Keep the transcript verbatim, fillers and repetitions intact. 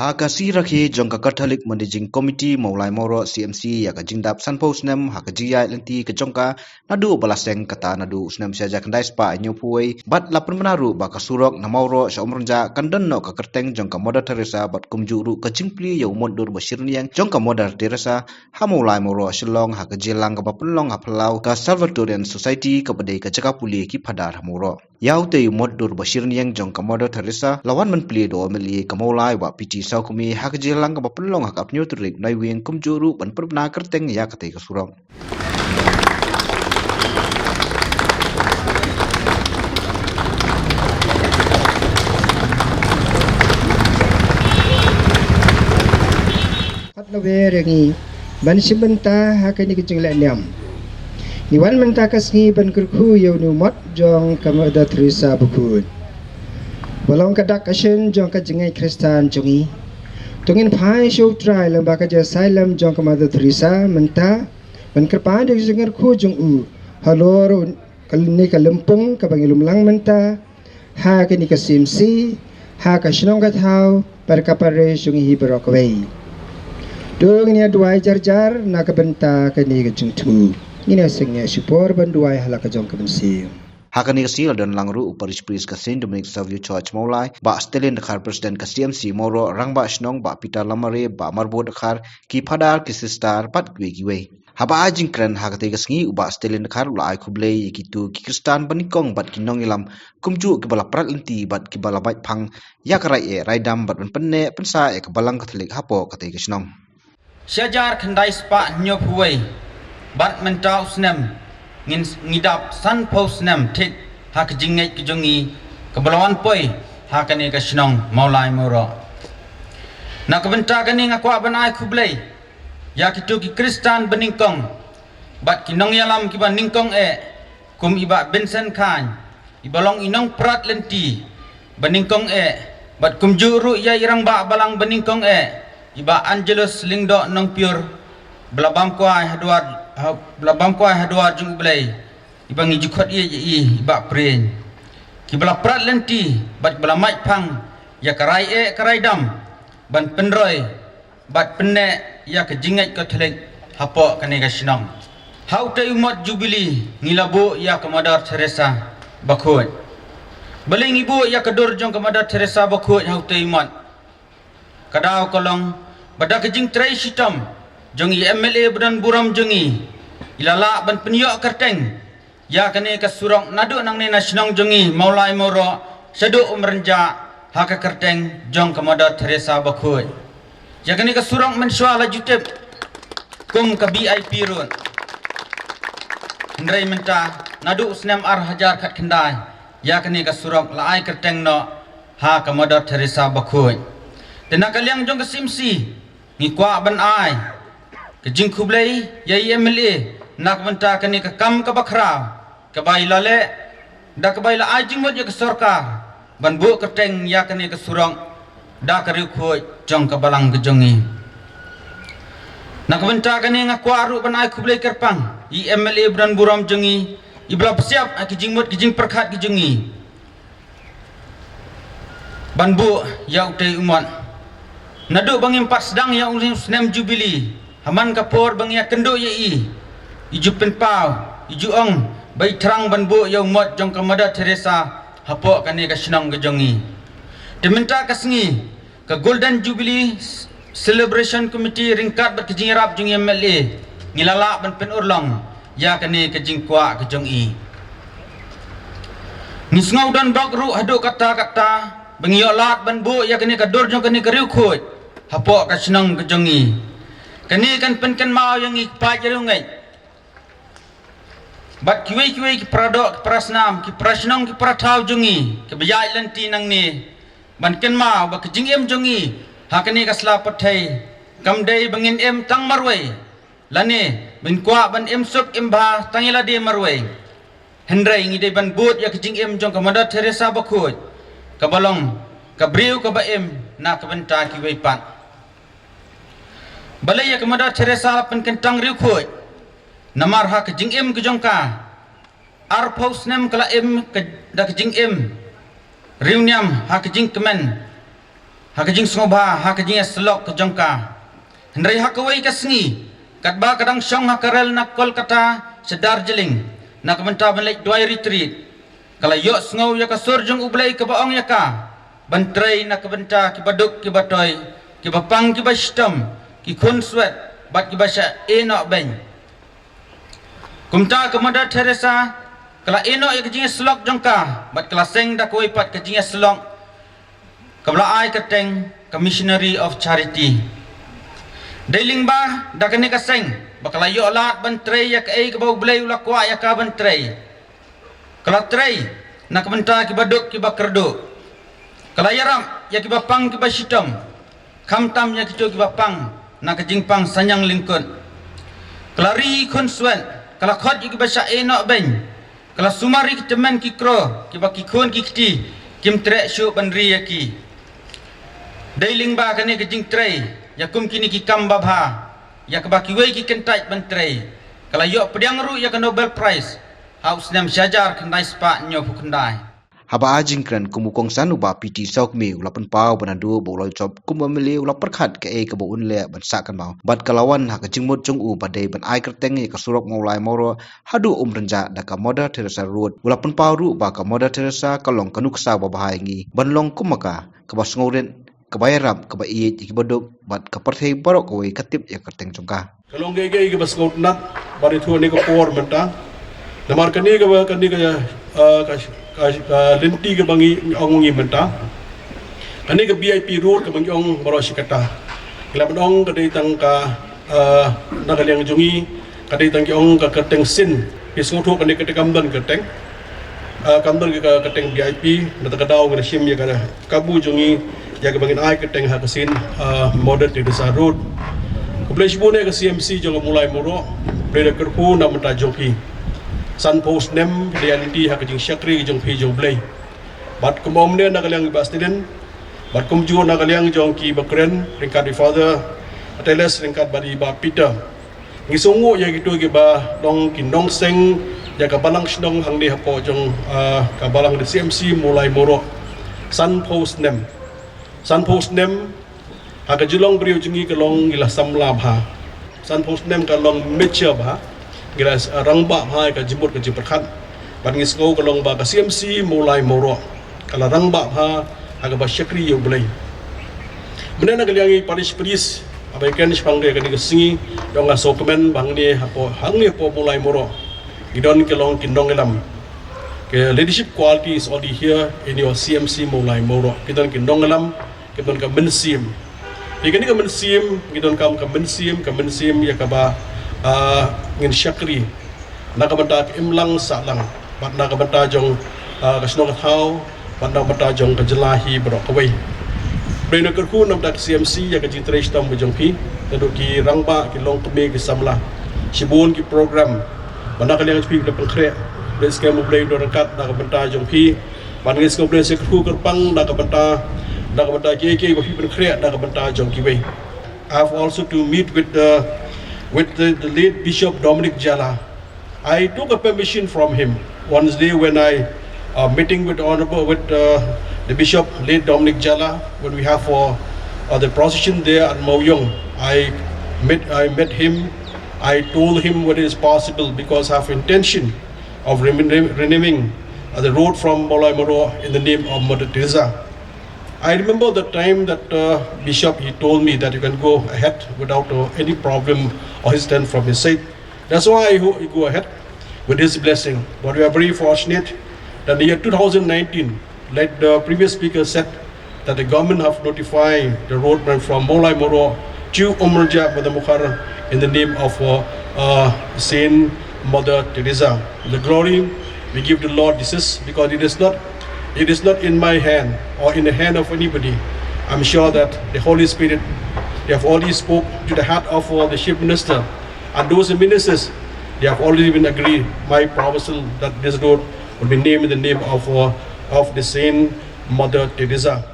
Ha ka sngi rakhe jong ka Catholic Managing Committee Mawlai Mawroh C M C ïa ka jingdap sanphew snem ha ka jingïaid lynti ka jong ka, naduh ba la seng kata naduh u snem shihajar khyndai spah hynñiewphew wei, bad la pynbna ruh ba ka surok na Mawroh sha Umrynjah kan don noh ka kyrteng jong ka Mother Teresa bad kumjuh ruh ka jingplie ïa u mot dur ba shirynïeng jong ka Mother Teresa ha Mawlai Mawroh Shillong ha ka jingïalang kaba pynlong ha phyllaw ka Salvatorian Society kaba dei ka jaka pule ki phadar ha Mawroh. Ïa utei u mot dur ba shirynïeng jong ka Mother Teresa la wan ban plie da u M L A ka Mawlai Bah P T Sawkmie ha ka jingïalang kaba pynlong ha ka arphew hynñiew tarik Naiwieng kumjuh ruh ban pynbna kyrteng ïa katei ka surok. Pat la wer ïa ngi ban shim bynta ha kane ka jingleh niam. Ngi wan mynta ka sngi ban kyrkhu ïa une u mot jong ka Mother Teresa bakhuid, ba long ka dak ka shin jong ka jingngeit Khristan jong ngi. To ngin phai sha U Trai lyngba ka jingïasai lem jong ka Mother Teresa mynta ban kyrpad ïa ka jingkyrkhu jong u halor kane ka lympung kaba ngi lum lang mynta ha kane ka C M C, ha ka shnong ka thaw bad ka parish jong ngi hi baroh kawei. To ngin ïa duwai jar jar na ka bynta kane ka jingthmu. Ngin ïa seng ïa shipor ban duwai ha la ka jong ka mynsiem. Ha kane ka sngi la don lang ruh u Parish Priest ka Saint Dominic Saviour Church Mawlai, Bah Stalin Dkhar, President ka C M C Mawroh, Rangbah Shnong Bah Peter Lamare, Bah Marbud Dkhar, ki phadar, ki sister bad kiwei kiwei. Haba ai jingkren ha katei ka sngi, u Bah Stalin Dkhar u la ai khublei ïa kito ki Khristan banyngkong bad ki nongïalam kumjuh kiba la prat lynti bad kiba la mait phang ïa ka rai eh rai dam bad ban pynneh pynsah ïa ka Balang Katholik hapoh katei ka shnong. Shihajar khyndai spah hynñiewphew wei bad mynta u snem ngin, ngi dap sanphew snem thik ha ka jingngeit ka jong ngi kaba la wan poi ha kane ka shnong Mawlai Mawroh. Na ka bynta kane nga kwah ban ai khublei ïa kito ki Khristan banyngkong bad ki nongïalam kiba nyngkong eh, kum i Bah Vincent Khan, iba long i nongprat lynti banyngkong eh, bad kumjuh ruh ïa i Rangbah Balang banyngkong eh, i Bah Angelus Lyngdoh Nongpyiur, ba la bam kwai ha duar, ha, ba la bam kwai ha duar jong U Blei, iba ngi ju khot ïeit ïa i, i Bah Pyrien. Kiba la prat lynti bad ba la mait phang ïa ka rai eh ka rai dam ban pynroi bad pynneh ïa ka jingngeit Katholik hapoh kane ka shnong. Ha utei u mot Jubilee ngi la buh ïa ka Mother Teresa bakhuid. Balei ngi buh ïa ka dur jong ka Mother Teresa bakhuid ha utei u mot? Ka daw ka long ba da ka jingtrei shitom jong i M L A ba don burom jong ngi, i la lah ban pynïoh kyrteng ïa kane ka surok naduh nangne na shnong jong ngi Mawlai Mawroh shaduh Umrynjah ha ka kyrteng jong ka Mother Teresa bakhuid. Ïa kane ka surok mynshuwa la ju tip kum ka V I P Road. Hynrei mynta naduh u snem ar hajar khatkhyndai ïa kane ka surok la ai kyrteng noh ha ka Mother Teresa bakhuid. Te na ka liang jong ka C M C ngi kwah ban ai ka jingkhublei ïa i M L A na ka bynta kane ka kam kaba khraw kaba i la leh, da kaba i la ai jingmut ïa ka sorkar ban buh kyrteng ïa kane ka surok da ka riewkhuid jong ka Balang ka jong ngi. Na ka bynta kane nga kwah ruh ban ai khublei kyrpang ïa i M L A ba don burom jong ngi, iba la pynsiap ha ki jingmut ki jingpyrkhat ki jong ngi ban buh ïa utei u mot. Naduh ba ngim pat sdang ïa u snem Jubilee, ha man ka por ba ngi ïakynduh ïa i, i ju pynpaw, i ju ong ba i thrang ban buh ïa u mot jong ka Mother Teresa hapoh kane ka shnong ka jong ngi. Te mynta ka sngi, ka Golden Jubilee Celebration Committee ryngkat bad ka jingïarap jong i M L A, ngi la lah ban pynurlong ïa kane ka jingkwah ka jong i. Ngi sngew donbok ruh haduh katta katta ba ngi ïoh lad ban buh ïa kane ka dur jong kane ka riewkhuid hapoh ka shnong ka jong i. Kane kan pynkynmaw ïa ngi ki paid riewngeit bad kiwei kiwei ki paradoh, ki parasnam, ki parashnong, ki parathaw jong i kiba ïaid lynti nangne, ban kynmaw ba ka jingim jong i ha kane ka sla pyrthei kam dei ba ngin im tang marwei, lane ba ngin kwah ban im suk im bha tang ïa lade marwei. Hynrei ngi dei ban bud ïa ka jingim jong ka Mother Teresa bakhuid, kaba long ka briew kaba im na ka bynta kiwei pat. Balei ïa ka Mother Teresa la pynkyntang riewkhuid? Namar ha ka jingim ka jong ka, arphew snem ka la im ka, da ka jingim riewniam ha ka jingkmen Ha ka jingsngewbha ha ka jingïasyllok ka jong ka. Hynrei ha kawei ka sngi, katba ka dang shong ha ka rel na Kolkata sha Darjeeling, na ka bynta ban leit duwai retreat, ka la ïohsngew ïa ka sur jong U Blei kaba ong ïa ka ban trei na ka bynta kiba duk kiba toi, kiba pang kiba shitom, ki khun swet bad kiba shah ïehnoh beiñ. Kumta ka Mother Teresa ka la ïehnoh ïa ka jingïasyllok jong ka bad ka la seng da kawei pat ka jingïasyllok kaba la ai kyrteng ka Missionary of Charity. Dei lyngba da kane ka seng ba ka la ïoh lad ban trei ïa kaei kaba U Blei u la kwah ïa ka ban trei. Ka la trei na ka bynta kiba duk kiba kyrduh. Ka la ïarap ïa kiba pang kiba shitom, khamtam ïa kito kiba pang na ka jingpang saniang lyngkot. Ka la ri khun swet, ka la khot ïa kiba shah ïehnoh beiñ. Ka la sumar ïa ki tymmen ki kro kiba ki khun ki kti kim treh shuh ban ri ïa ki. Dei lyngba kane ka jingtrei ïa kum kine ki kam babha ïa kaba kiwei ki kyntait ban trei, ka la ïoh pdiang ruh ïa ka Nobel Prize ha u snem shihajar khyndai spah hynñiewphew khyndai. Haba ai jingkren kum u kongsan, u Bah P T Sawkmie u la pynpaw ba naduh ba u la jop kum u M L A u la pyrkhat kaei kaba un leh ban sah kynmaw bad ka la wan ha ka jingmut jong u ba dei ban ai kyrteng ïa ka surok Mawlai Mawroh haduh Umrynjah da ka Mother Teresa Road. U la pynpaw ruh ba ka Mother Teresa ka long ka nuksa babha ïa ngi ban long kum ma ka, kaba sngewrit, kaba ïarap, kaba ïeit ïa kiba duk bad ka pyrthei baroh kawei ka tip ïa ka kyrteng jong ka. Ka long kaei kaei kaba sngewtynnat ba ïathuh ha kane ka por mynta. Namar kane kaba, kane ka, ah, ka, ka, ka lynti kaba ngi ong ngi mynta, kane ka V I P road kaba ngi ong baroh shi katta, ngi la ban ong ka dei tang ka, ah, na ka liang jong ngi ka dei tang ki ong ka kyrteng Saint. Phi sngewthuh kane ka kyrteng kam don kyrteng, ah, kam don ka kyrteng V I P. Nangta ka daw ngi la shim ïa ka kabu jong ngi ïa kaba ngin ai kyrteng ha ka Saint, ah, Mother Teresa Road. Khublei shibun ïa ka C M C jong ka Mawlai Mawroh, khublei da kyrkhu na ka bynta jong phi. Sanphew snem phi la ïaid ha ka jingshakri jong phi jong U Blei. Bad kumba ong mynne na ka liang i Bah Stilin, bad kumjuh na ka liang jong kiba kren ryngkat i Father Attilas ryngkat bad i Bah Peter, ngi sngewnguh ïa kito kiba long ki nongseng ïa ka balang shnong hangne hapoh jong, ah, ka balang ka C M C Mawlai Mawroh. Sanphew snem. Sanphew snem ha ka jinglong briew jong ngi ka long ngi la samla bha. Sanphew snem ka long mature bha. Ngi la, ah, rangbah bha ïa ka jingmut ka jingpyrkhat. Bad ngi sngew ka long ba ka C M C Mawlai Mawroh ka la rangbah bha ha kaba shakri ïa U Blei. Mynne na ka liang i parish priest, haba ïakren shaphang ka kane ka sngi, ïa nga sngewkmen ba hangne hapoh, hangne hapoh Mawlai Mawroh ngi don ki long ki nongïalam. Ki leadership quality is already here in your C M C Mawlai Mawroh. Ki don ki nongïalam, ki don ka mynsiem. Ïa kane ka mynsiem, ngi donkam ka mynsiem, ka mynsiem ïa kaba, ah, ngin shakri na ka bynta ka imlang sahlang, bad na ka bynta jong, ah, ka shnong ka thaw, bad na ka bynta jong ka jylla hi baroh kawei. Khublei na kyrkhu na ka bynta ka C M C ïa ka jingtrei shitom jong phi, naduh ki rangbah, ki longkmie, ki samla. Shibun ki program ba na ka liang jong phi ki la pynkhreh. Khublei skhem U Blei un don ryngkat na ka bynta jong phi. Bad ngi sngewbha ban sa kyrkhu kyrpang na ka bynta, na ka bynta kiei kiei ba phi pynkhreh na ka bynta jong kiwei. I have also to meet with the, with the, the late Bishop Dominic Jala. I took a permission from him one day when I, uh, meeting with Honorable, with, uh, the Bishop, late Dominic Jala, when we have for, uh, the procession there at Mawiong. I met, I met him. I told him whether it's possible because I have intention of renam-, renaming, uh, the road from Mawlai Mawroh in the name of Mother Teresa. I remember the time that, uh, Bishop, he told me that you can go ahead without, uh, any problem or hesitation from his side. That's why I ho-, I go ahead with his blessing. But we are very fortunate that in the year two thousand nineteen, like the previous speaker said, that the government have notified the road went from Mawlai Mawroh to Umrynjah Mother Mukhar in the name of, uh, uh, Saint Mother Teresa. The glory we give the Lord Jesus, because it is not, it is not in my hand or in the hand of anybody. I'm sure that the Holy Spirit, they have already spoke to the heart of, uh, the Chief Minister, and those ministers, they have already been agreed my proposal that this road will be named in the name of, uh, of the Saint Mother Teresa.